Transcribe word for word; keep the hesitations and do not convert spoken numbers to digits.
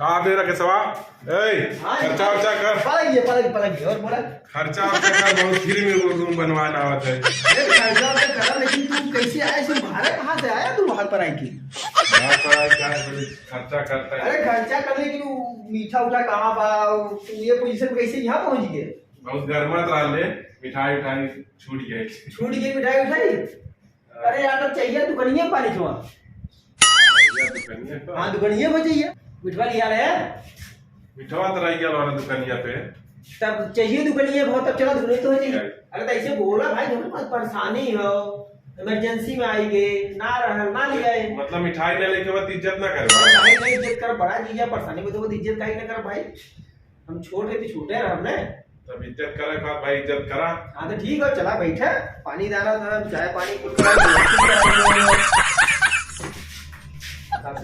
का बे राकेशवा? ए, हाँ, खर्चा वर्चा कर। पलंग ये, पलंग, पलंग ये, और बोला? खर्चा वर्चा कर, बहुत free में वो room बनवाना आवत है। अरे, खर्चा वर्चा कर, लेकिन तू कैसे आया, तू बाहर कहाँ से आया, तू बाहर पर आई के? बाहर पर आई क्या है, बोले, खर्चा करता है। अरे, खर्चा कर, लेकिन वो मीठा उठा कहाँ बा? तू ये position कैसे यहाँ पहुँच गए? बहुत गर्मा तो रहले, मिठाई उठाई छूट गए। छूट गए मिठाई उठाई? अरे यार, तब चाहिए दुकनिया पानी छुआ। भैया, दुकनिया पर? हाँ, दुकनिया पर चाहिए। मिठवा लिया रहे। मिठवा तो रह गया वाला दुकनिया पे। तब चाहिए दुकनिया बहुत, तब चला दुकनिया तो हो चाहिए। क्या? अरे तो ऐसे बोला भाई, तुम बहुत परेशानी हो, emergency में आई गए, ना रह, ना ले आए। मतलब मिठाई ना लेके बाद इज्जत ना करे। भाई, भाई, इज्जत कर, बड़ा जीजा परेशानी में तो वो इज्जत काहे ना कर भाई। हम छोट है तो छोटे रह हमने। तब इज्जत करे का भाई, इज्जत करा। हाँ तो ठीक है, चला बैठे, पानी डाला था, चाय पानी कुछ करा। सबसे